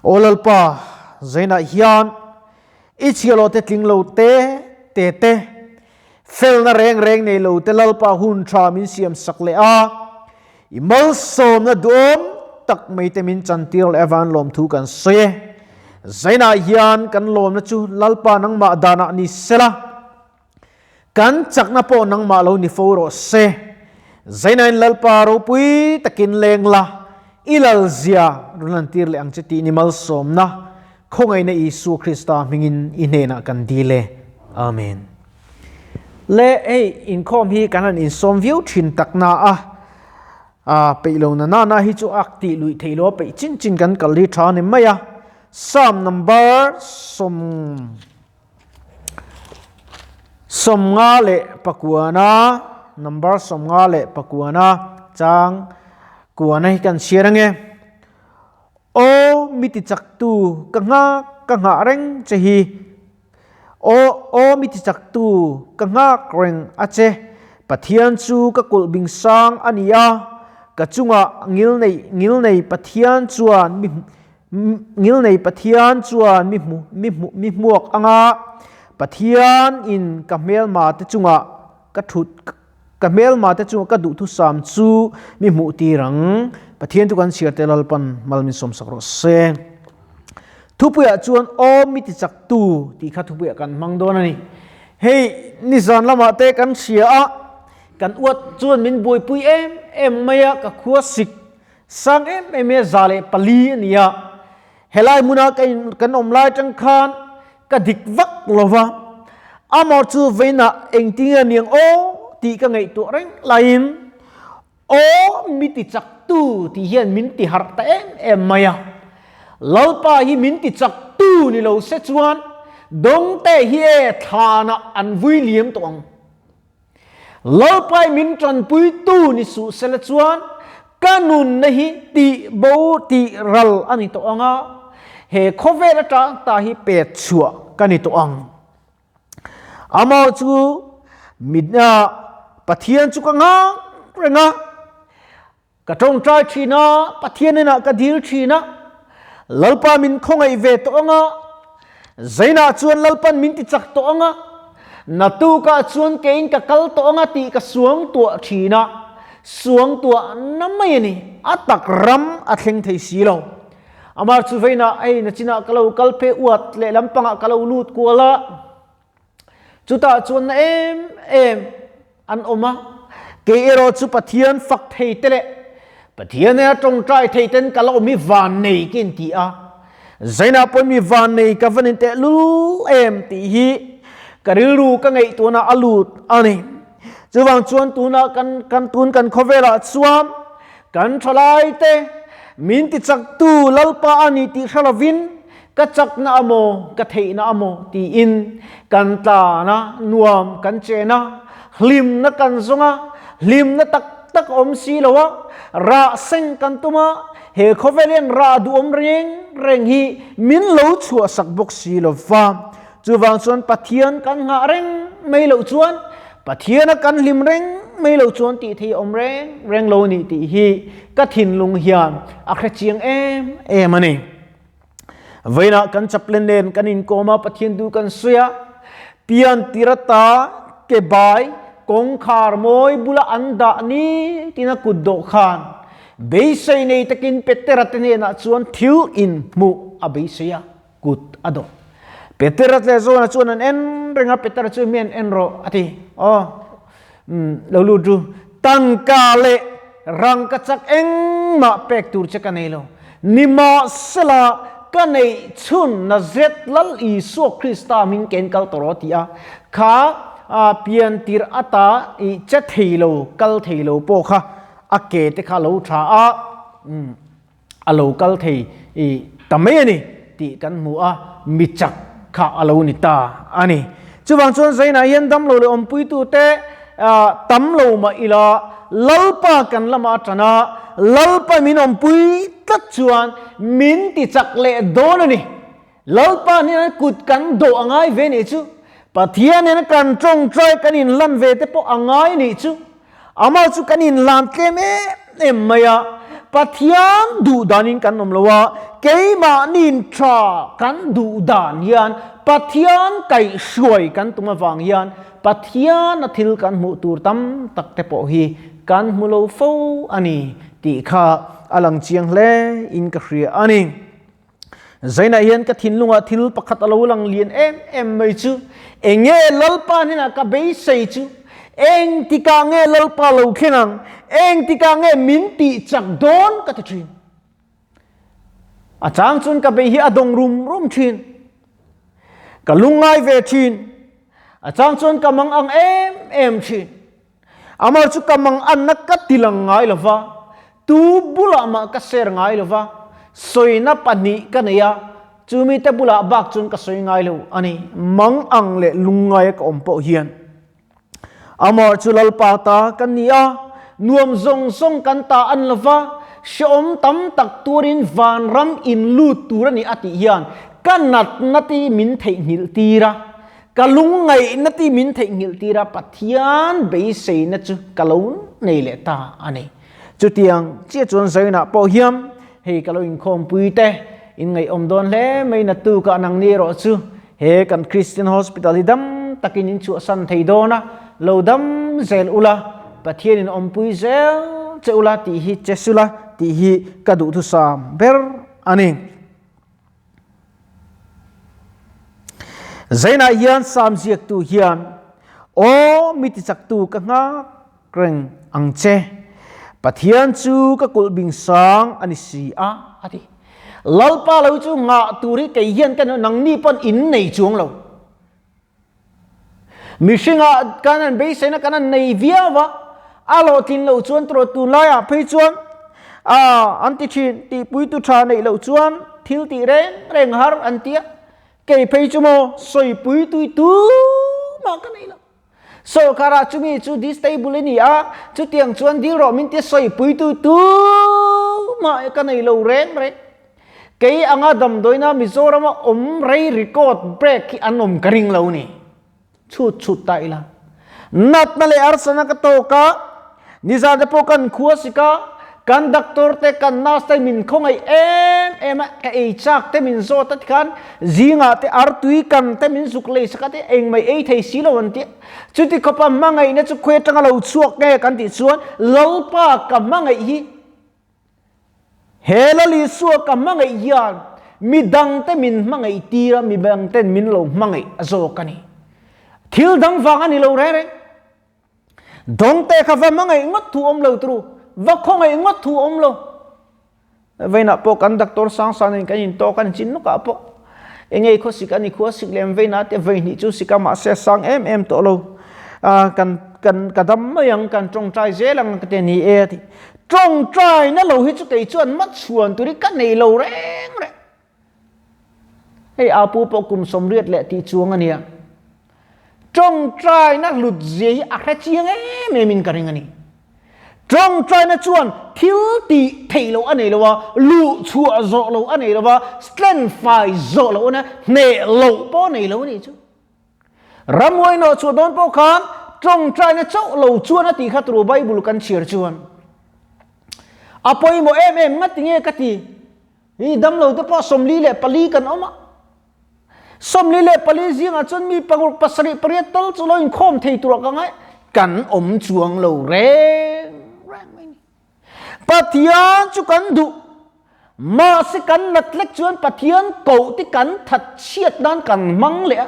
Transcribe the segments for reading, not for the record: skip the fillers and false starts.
Aw Lalpa, zainah hian i chhiahhlawh te tling lo te te te, felna reng reng nei lo te Lalpa hun tha min siam sak leh a, i malsawmna duhawm tak mai te min chantir leh avan lawmthu kan sawi e. Zainah hian kan lawmna chu Lalpa nangmah danah ni sela, Kan chakna pawh nangmah lo ni fo rawh se. Zainain Lalpa ropui takin leng la, i lalzia rawn lantir leh ang che tih ni malsawmna khawngaihna Isua Krista hmingin i hnenah kan dil e. Amen. Le hei inkhawm hi kan han insawm viau thin tak na a, a peih lo na na na hi chu ak tih luih theih lo a peih chin chin kan kal hi tha ni mai a. Psalm number sawm. 58 number 59 chang kuana hi kan chhiar ange. Aw mi ti chak tu ka nghak ka nghah reng che hi. Aw aw mi ti chak tu ka nghak reng a che. Pathian chu ka kulh bing sang a ni a, ka chungah ngil nei ngil nei Pathian chuan mi Ngilnei Pathian chuan mi hmu, mi hmu, mi hmuak anga Pathian in ka hmelma te chungah ka thut, ka hmelma te chungah ka duhthusam chu mi hmuh tir ang. Pathian chu kan chhiar te Lalpan mal min sawmsak rawh se. Thupuiah chuan Aw mi ti chak tu tih kha thupuiah kan hmang dawn a ni. Hei nizan lamah te kan hria a, kan uat chuan min buaipui em em mai a, ka khua sik Sang em em e 104 a ni a, helai hmuna ka in kan awm lai atang khan ka dik vak lo va, amah chu veinah engtin nge niang aw tih ka ngaihtuah reng laiin aw mi ti chak tu tih hian min ti harh ta em em mai a, Lalpa hi min ti chak tu ni lo se chuan dawngte hi e thlanah an vui liam tawh ang. Lalpai min tanpuitu ni suh sela chuan ka nunna hi tih bo tih ral a ni tawh ang a, he khawvel atang ta hi pek chhuah ka ni tawh ang. Amah chu mitna Pathian chu ka nghak reng a, ka tawngtai thin a, Pathian inah ka dil thin a, Lalpa min khawngaih ve tawh ang a, Zainah chuan Lalpan min ti chak tawh ang a, Natukah chuan keiin ka kal tawh ang a tih ka suang tuah thin a, suang tuah na mai a ni, a tak ram a thleng thei si lo. Amah chu veinah hei nachinah ka lo kal phei uat leh lampangah ka lo lut kual a, Chutah chuan na em em an awm a, kei erawh chu Pathian fak thei te leh Pathian ena tawngtai thei ten ka la awm hi van nei ka inti a, Zainah pawhin mi van nei ka van inteh lul em tih hi ka rilru ka ngaihtuahna a lut a ni. Chuvang chuan tunah kan kan tun kan khawvelah chuan kan thalai te min tichaktu Lalpa a ni tih hre lovin Ka chakna a maw, ka theihna a maw tiin kan tlan a, nuam kan chen a, hlimna kan zawng a, hlimna tak tak a awm si lo a, rah seng kan tum a, he khawvel hian rah duhawm reng reng hi min lo chhuahsak bawk si lo va. Chuvang chuan Pathian kan nghah reng mai loh chuan, Pathiana kan hlim reng mai loh chuan tih thei a awm reng reng lo a ni tih hi ka thinlung hian a hrechiang em em a ni. Vawiinah kan chaplain nen kan inkawm a, Pathian duh kan sawi a, pian tir ata ke bai kawngkhar mawi bula an dah ni tina kut dawh khan beisei nei takin Petera te hnenah chuan thil inhmuh a beisei a, kut a dawh. Petera leh Johna chuan an en reng a, Petera chu mi an en rawh a ti. Aw, lo lut ru. Tangka leh rangkachak engmah pek tur che ka nei lo. Nimahsela, ka neih chhun Nazareth Lal Isua Krista hming ken kal tawh rawh ti a, kha pian tirh ata i che thei lo, kal thei lo pawh kha a ke te kha a lo tha a, a lo kal thei i ta mai a ni tih kan hmu a, mi chak kha a lo ni ta a ni. Chuvang chuan Zainah hian damlo leh awmpuitute tam lo mah ila Lalpa kan lama atan a, Lalpa min awmpui tlat chuan min ti chak leh dawn a ni. Lalpa hnenah kut kan dawh a ngai ve nih chu. Pathian hnena kan tawngtai kan inlan ve te pawh a ngai nih chu. Amah chu kan inlan tlem em em mai a. Pathian duh danin kan awm lo a, keimahniin tha kan duh dan hian Pathian kaihhruai kan tum avang hian Pathiana thil kan hmuh tur tam tak te pawh hi kan hmu lo fo a ni tih kha a lang chiang hle in ka hria a ni. Zainah hian ka thinlungah thil pakhat a lo lang lian em em mai chu, enge Lalpa hnenah ka beisei chu, eng tikah nge Lalpa lo thleng ang, eng tikah nge min tih chak dawn ka ti thin. A chang chuan ka bei hi a dawng rum rum thin. Ka lungngai ve thin. A chang chuan ka mang ang em em thin. Amah chu ka mang anna ka ti lang ngai lo va, tu bulah mah ka share ngai lo va, sawina pahnih ka nei a, chu mite bulah bak chuan ka sawi ngai lo a ni. Mang ang leh lungngaia ka awm pawh hian Amah chu Lalpa ta kan ni a, nuam zawng zawng kan ta an lo va, hrehawm tam tak turin vanram in lut tur a ni a tih hian ka natna ti min theihnghilh tir a, Ka lungngaihna ti min theihnghilh tir a, Pathian beiseina chu ka lo nei leh ta a ni. Chutiang chiah chuan Zainah pawh hian hei ka lo inkhawmpui te, inngaihawm dawn hle mai naktukah nangni erawh chu he kan Christian Hospital hi dam takin in chhuahsan thei dawn a, lo dam zel ula, Pathianin awmpui zel che ula tih hi che sula tih hi ka duhthusam ber a ni. Zainah hian Sam ziaktu hian, Aw mi tichaktu ka nghak reng ang che, Pathian chu ka kulh bing sang a ni si a, a ti. Lalpa lo chu nghah tur hi kei hian ka nangni pawn in nei chuang lo. Mihringah kan an beiseina kan an nei viau a, a hlawhtlin loh chuan tawrh tunlaiah phei chuan an ti thin, tihpuitu tha neih loh chuan thil tih reng reng har an ti a, kei phei chu maw sawipui tui tumah ka nei lo. Sawrkarah chumi chu distable i ni a, chutiang chuan dil rawh min tia sawipui tui tumah ka nei lo reng reng. Kei anga damdawiina Mizorama awm rei record break hi an awm ka ring lo ni. Chhut chhut ta ila. Natna leh arsana ka tawk a, nizan te pawh kan khua sik a, kan doctor te kan nurse te min khawngaih em em a, ka ei chak te min zawt a tikhan zingah te artui kan te min zuk lei sak a te engmai ei thei si lo an ti a. Chuti khawpa hmangaihna chu khawi atanga lo chhuak nge kan tih chuan Lalpa ka hmangaih hi He Lal Isua ka hmangaih hian midangte min hmangaih tir a, midangten min lo hmangaih a zawk a ni. Thil dang vang a ni lo reng reng. Dawngte kha va hmangaih ngawt thu awm lo turu, va khawngaih ngawt thu awm lo. Veinah pawh kan doctor sang sang in kan intawk a ni chin lawkah pawh engei khaw sik a ni khua sik lem veinah te vei hnih chu sik a mahse a sang em em tawh lo. Kan kan ka dam mai ang kan tawngtai zel ang ka ti a ni e a ti. Tawngtaina lo hi chu kei chuan machhuan tur hi ka nei lo reng reng. Hei Apu pawh kum 80 leh tih chuang a nia. Tawngtaina hlut zia hi a hre chiang em em in ka ring a ni. Tawngtaina chuan thil tih theih loh a nei lo a, luh chhuah zawh loh a nei lo a, stand fai zawh loh a nei a, hneh loh pawh a nei lo a nih chu. Ramhuai nawh chhuah dawn pawh khan tawngtaina chauh lo chuan a tih kha turu Bible kan chhiar chuan a pawimawh em em nga tinge ka ti hi damlo te pawh 44 kan awm a 44 zingah chuan mi panguruk pasarih pariat tal chu lo inkhawm thei turah ka ngai kan awm chuang lo reng reng mai ni. Pathian chu kan duh. Mahse kan nat lek chuan Pathian koh te kan that chhiat nan kan hmang leh a.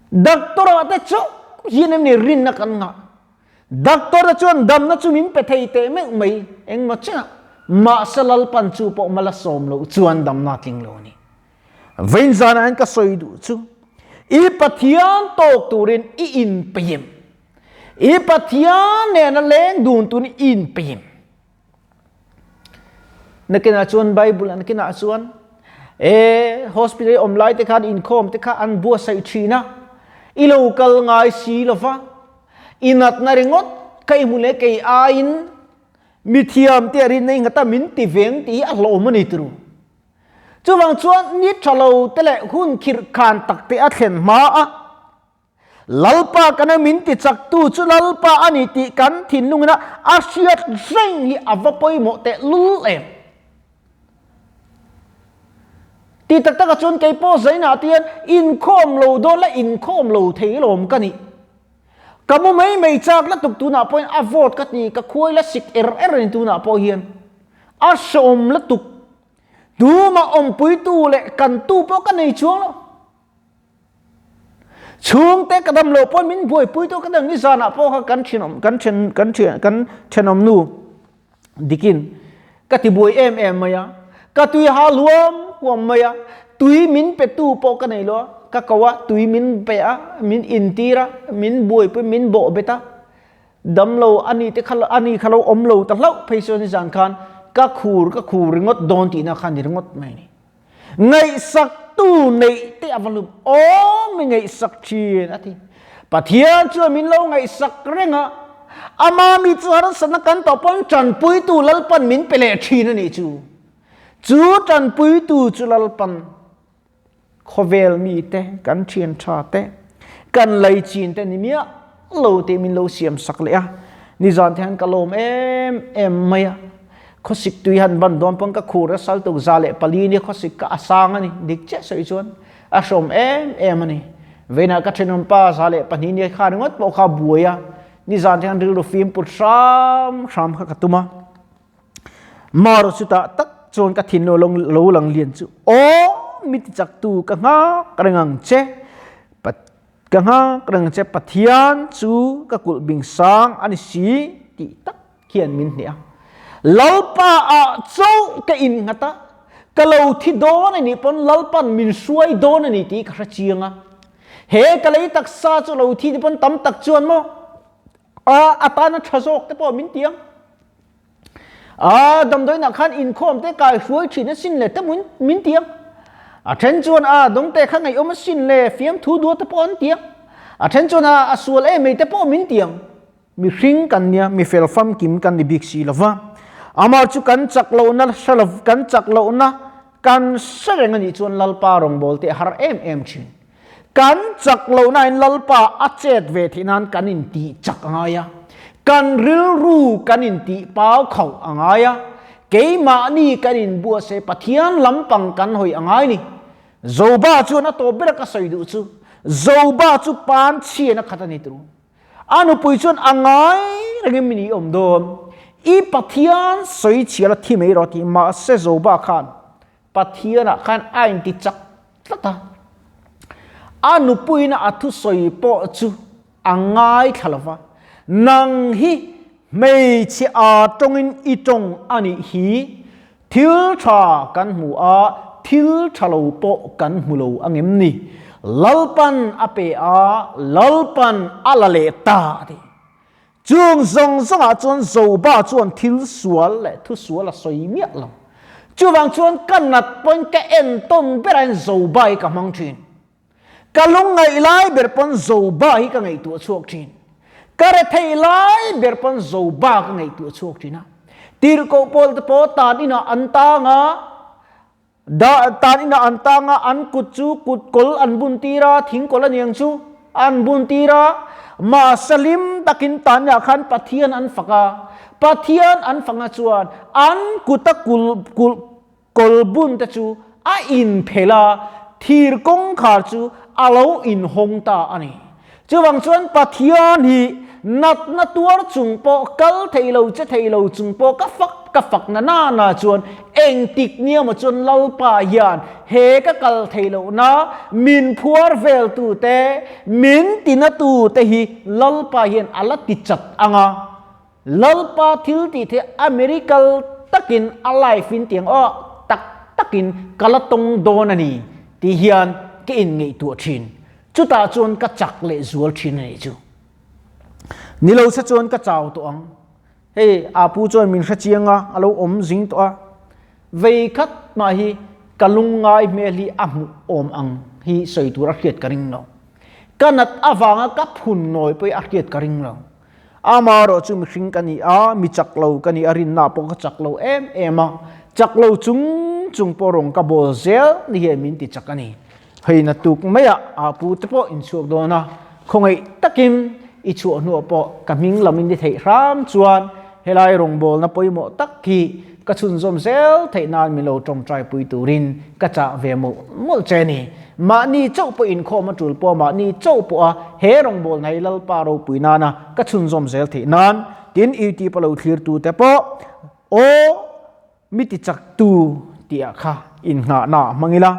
Doctor ah te chu hian em ni rinna kan ngah. Doctor te chuan damna chu min pe thei teh meuh mai engmaw chenah. Mahse Lalpan chu pawh mala sawm loh chuan damna a tling lo a ni. Vawiin zanah hian ka sawi duh chu i Pathian tawk turin i inpeim. I Pathian nena leng dun tun i inpeim. Nakinah chuan Bible an kinah chuan e hospital awm lai te khan inkhawm te kha an buatsaih thin a i lo kal ngai si lova i natna ringawt ka i hmu leh kei aiin mithiam te a rin na i ngata min ti veng tih hi a hlawm a ni turu. Chuvang chuan ni tha lo te leh hun khirh khan tak te a thlen hma a. Lalpa kana min ti chaktu chu Lalpa a ni tih kan thinlungina a hriat reng hi a va pawimawh teh lul em. Ti tak takah chuan kei pawh zainah te hian inkhawm lo dawn la inkhawm lo thei lawm ka nih. Ka mu mai mai chak lutuk tunah pawhin a vote ka ti ka khuai la sik er er a ni tunah pawh hian. A hreawm lutuk. Tumah awmpuitu leh kantu pawh ka nei chuang lo. Chhungte ka dam loh pawhin min buaipui tawh ka dang nizanah pawh kha kan thenawm kan then kan thian kan thenawm nu dikin ka ti buai em em mai a ka tui ha luam huam mai a tui min pe tu pawh ka nei lo a ka ko a tui min pe a min intir a min buaipui min bawh bet a damlo ani te kha ani kha lo awm lo ta hlauh phei chuan nizan khan ka khur ka khur ringawt dawn tihna kha ni ringawt mai ni. Ngaihsaktu neih te a va hlup awm i ngaihsak thin a ti. Pathian chuan min lo ngaihsak reng a, ama mi chu harsatna kan tawh pawn tanpuitu Lalpan min pe leh thin a nih chu. Chu tanpuitu chu Lalpan khawvel mite, kan thian tha te, kan laichin te ni miah lo tih min lo siam sak leh a. Nizan te hian ka lawm em em mai a. Khawsik tui han ban dawn pawn ka khur a sal tuk 104 ni khawsik ka a sang a ni dik chiah sawi chuan a hrawm em em a ni. Veinah ka thenawm pa 102 ni kha ringawt pawh kha buai a nizan te hian rilru fim put hram hram kha ka tum a. Mar chutah tak chuan ka thin lo lo lang lian chu aw mi ti chak tu ka nghak reng ang che ka nghak reng che Pathian chu ka kulh bing sang a ni si tih tak hian min hneh a. Lalpa ah chauh ka innghat a, ka lo thi dawn a nih pawn Lalpan min hruai dawn a ni tih ka hre chiang a. He ka lei taksa chu lo thi te pawn tam tak chuan maw a atana tha zawk te pawh min ti ang. A damdawiinah khan inkhawm te kai hruai thin a sin le te mun min ti ang. A then chuan a dawngte kha ngaihawm a sin le fiamthu duat te pawh an ti ang. A then chuan a a sual em mai te pawh min ti ang. Mihring kan nia, mi fel famkim kan ni bik si lova. Amah chu kan chak lohna hre lo, kan chak lohna kan hre reng a nih chuan Lalpa rawngbâwl te a har em em thin. Kan chak lohnain Lalpa a chet ve theih nan kan intih chak a ngai a, kan rilru kan intih pau khauh a ngai a, keimahni kan inbuatsaih Pathian lampang kan hawi a ngai ni. Joba chuan a tawp ber a ka sawi duh chu, Joba chu pan chhian a khat a ni tur. A nupui chuan a ngai rengin min i awm dawn. I Pathian sawi chhial a thi mai rawh tih mahse Joba khan Pathianah khan a inti chak tlat a. A nupuiin a thusawi pawh chu a ngaithla lo va, Nang hi hmeichhe a tawngin i tawng a nih hi, Thil tha kan hmu a, thil tha lo pawh kan hmu lo a ngem ni? Lalpan a pe a, Lalpan a la leh ta a ti. Chung zawng zawngah chuan Joba chuan thil sual leh thu sual a sawi miah lo. Chuvang chuan ka nat pawhin ka entawn berain Joba hi ka hmang thin. Ka lungngaih lai ber pawn Zoba hi ka ngaihtuah chhuak thin. Ka retheih lai ber pawn Zoba ka ngaihtuah chhuak thin a. Tirhkoh pawl te pawh tan inah an tang a, da, tan inah an tang a, an kut chu kut kawl an bun tir a, thing kawl a niang chu an bun tir a. Mahse hlim takin tan inah khan Pathian an fak a. Pathian an fak na chuan an kuta kul, kul, Kawl bun te chu a inphelh a, thir kawngkhar chu a lo inhawng ta a ni. Chuvang chuan Pathian hi natna tuar chung pawh, kal thei lo che thei lo chung pawh ka fak ka fak na na na chuan engtik nia maw chuan Lalpa hian he ka kal thei lohna min phuar vel tu te, min tina tu te hi Lalpa hian a la ti chat ang a. Lalpa thil tih theih a miracle takin a life in tiang aw tak takin ka la tawng dawn a ni tih hian ka in ngaihtuah thin. Chutah chuan ka chak leh zual thin a nih chu. Ni lo se chuan ka chau tawh ang. Hei a pu chuan min hre chiang a, a lo awm zing tawh a. Vei khat mah hi ka lungngai hmel hi a hmuh awm ang hi sawi tur a hriat ka ring lo. Ka nat avanga ka phun nawi pawh hi a hriat ka ring lo. Amaherawh chu mihring ka ni a, mi chak lo ka ni a, rinna pawh ka chak lo em em a, chak lo chung chung pawh rawng ka bawl zel ni hian min ti chak a ni. Hei na tuk maiah a pu te pawh inchhuak dawn a, Khawngaih takin i chhuah hnuah pawh ka hming lam in ni theih hram chuan helai rawngbawlna pawimawh tak hi ka chhunzawm zel theih nan min lo tawngtai pui turin ka chah ve mawlh mawlh che a ni. Mahni chauh pawh inkhawm a tul pawh mahni chauh pawha he rawngbawlna hi Lalpa ropui nana ka chhunzawm zel theih nan tin YouTube a lo thlirtute pawh aw Mi tichaktu tih ah kha innghahna ah hmang ila,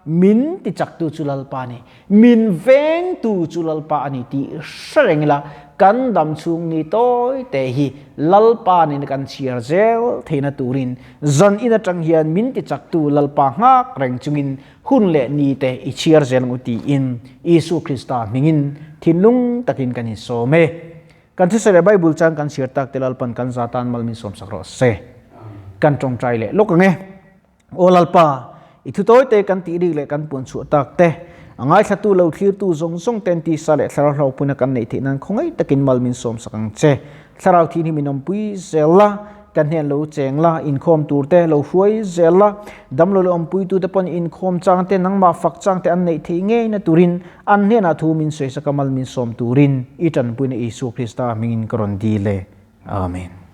min tichaktu chu Lalpa a ni, min vengtu chu Lalpa a ni tih hre reng ila, kan dam chhung ni tawi te hi Lalpa nena kan chhiar zel theihna turin zan in atang hian min tichaktu Lalpa nghak reng chungin hun leh ni te i chhiar zel ang u tiin Isu Krista hmingin thinlung takin kan insawm e. Kan thisa leh Bible chan kan chhiar tak te Lalpan kan za tan mal min sawmsak rawh se. Kan tawngtai leh lawk ang e. Aw Lalpa, i thu tawi te kan tih rik leh kan puan chhuah tak te, a ngaithlatu lo thlirtu zawng zawng ten tisa leh thlarau hlauhpuina kan neih theih nan khawngaih takin mal min sawmsak ang che. Thlarau thin hi min awmpui zel la, Kan hnen lo cheng la, inkhawm tur te lo hruai zel la, damlo leh awmpuitute pawn inkhawm chang te, nangmah fak chang te an neih theih ngeina turin an hnenah thu min sawi sak a, mal min sawm turin i tanpuina Isua Krista hmingin ka rawn dil e. Amen.